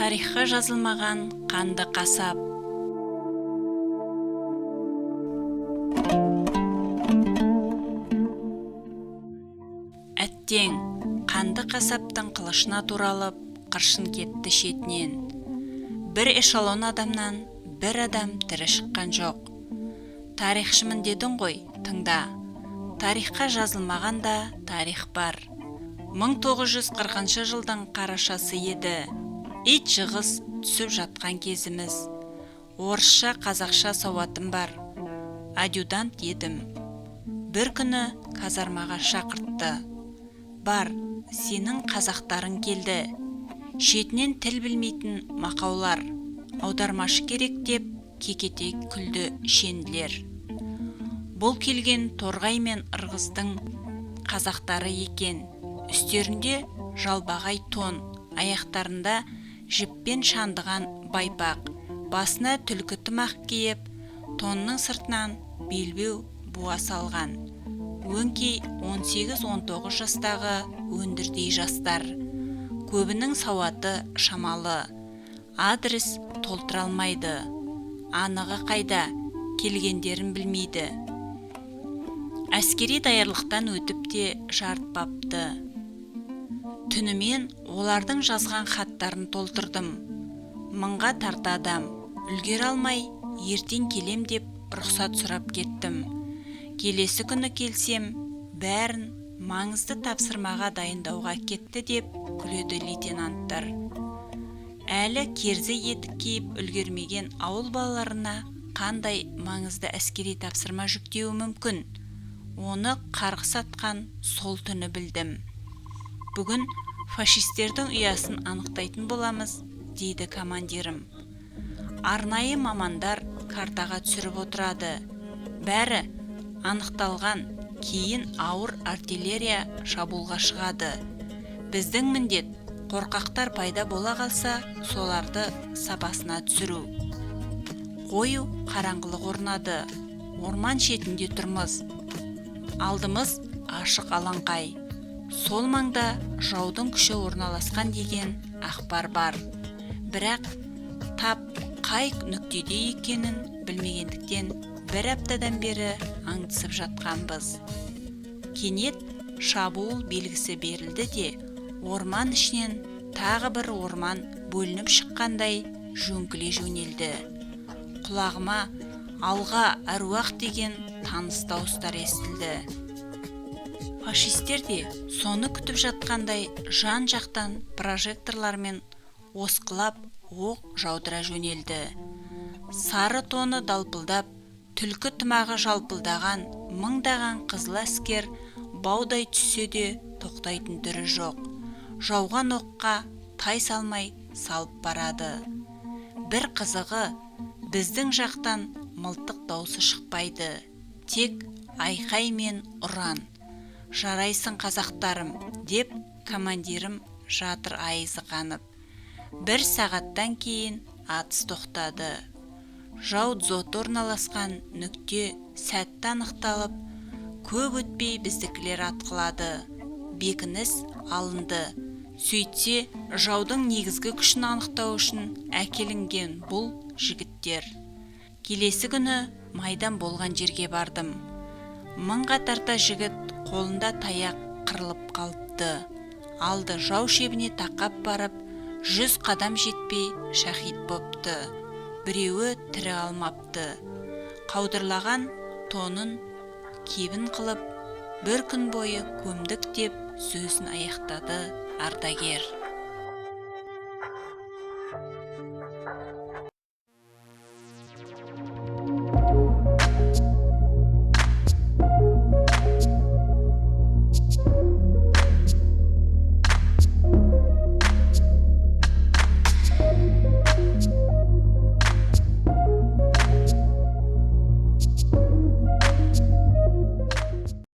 Тарихқа жазылмаған қанды қасап. Әттең, қанды қасаптың қылышына туралып, қыршын кетті шетінен. Бір эшелон адамнан бір адам тірі шыққан жоқ. Тарихшымын дедің ғой, тыңда. Тарихқа жазылмаған да тарих бар. 1940 жылдың қарашасы еді. Ит жығыс түсіп жатқан кезіміз. Орысша, қазақша сауатым бар. Адъютант едім. Бір күні казармаға шақыртты. Бар, сенің қазақтарың келді. Шетінен тіл білмейтін мақаулар. Аудармашы керек деп кекете күлді шенділер. Бұл келген Торғай мен Ырғыздың қазақтары екен. Үстерінде жалбағай тон, аяқтарында жіппен шандыған байпақ, басына түлкі тымақ киіп, тонның сыртынан белбеу буа салған. Өңкей 18-19 жастағы өндірдей жастар. Көбінің сауаты шамалы. Адрес толтыра алмайды. Анығы қайда, келгендерін білмейді. Әскери даярлықтан өтіп те жарытпапты. Түнімен олардың жазған хаттарын толтырдым. Мыңға тарта адам. Үлгере алмай, ертең келем деп рұқсат сұрап кеттім. Келесі күні келсем, бәрін маңызды тапсырмаға дайындауға кетті деп күледі лейтенанттар. Әлі керзі етік киіп үлгермеген ауыл балаларына қандай маңызды әскери тапсырма жүктеуі мүмкін? Оны қарғыс атқан сол түні білдім. Бүгін фашистердің ұясын анықтайтын боламыз, дейді командирім. Арнайы мамандар картаға түсіріп отырады. Бәрі анықталған, кейін ауыр артиллерия шабуылға шығады. Біздің міндет, қорқақтар пайда бола қалса, соларды сабасына түсіру. Қою қараңғылық орнады. Орман шетінде тұрмыз. Алдымыз ашық алаңқай. Сол маңда жаудың күші орналасқан деген ақпар бар. Бірақ тап қай нүктеде екенін білмегендіктен бір аптадан бері аңдысып жатқанбыз. Кенет шабуыл белгісі берілді де, орман ішінен тағы бір орман бөлініп шыққандай жөңкіле жөнелді. Құлағыма алға әруақ деген таныс дауыстар естілді. Фашистер де соны күтіп жатқандай жан-жақтан прожекторлармен осқылап оқ жаудыра жөнелді. Сары тоны далпылдап, түлкі тымағы жалпылдаған мыңдаған қызыл әскер баудай түссе де тоқтайтын түрі жоқ. Жауған оққа тай салмай салып барады. Бір қызығы, біздің жақтан мылтық даусы шықпайды. Тек айқай мен ұран. Жарайсың қазақтарым, деп командирім жатыр айызы қанып. Бір сағаттан кейін атыс тоқтады. Жау дзоты орналасқан нүкте сәтті анықталып, көп өтпей біздікілер атқылады. Бекініс алынды. Сөйтсе, жаудың негізгі күшін анықтау үшін әкелінген бұл жігіттер. Келесі күні майдан болған жерге бардым. Мыңға тарта жігіт қолында таяқ қырылып қалыпты. Алды жау шебіне тақап барып, 100 қадам жетпей шахид бопты. Біреуі тірі алмапты. Қаудырлаған тонын кебін қылып, бір күн бойы көмдік деп сөзін аяқтады ардагер.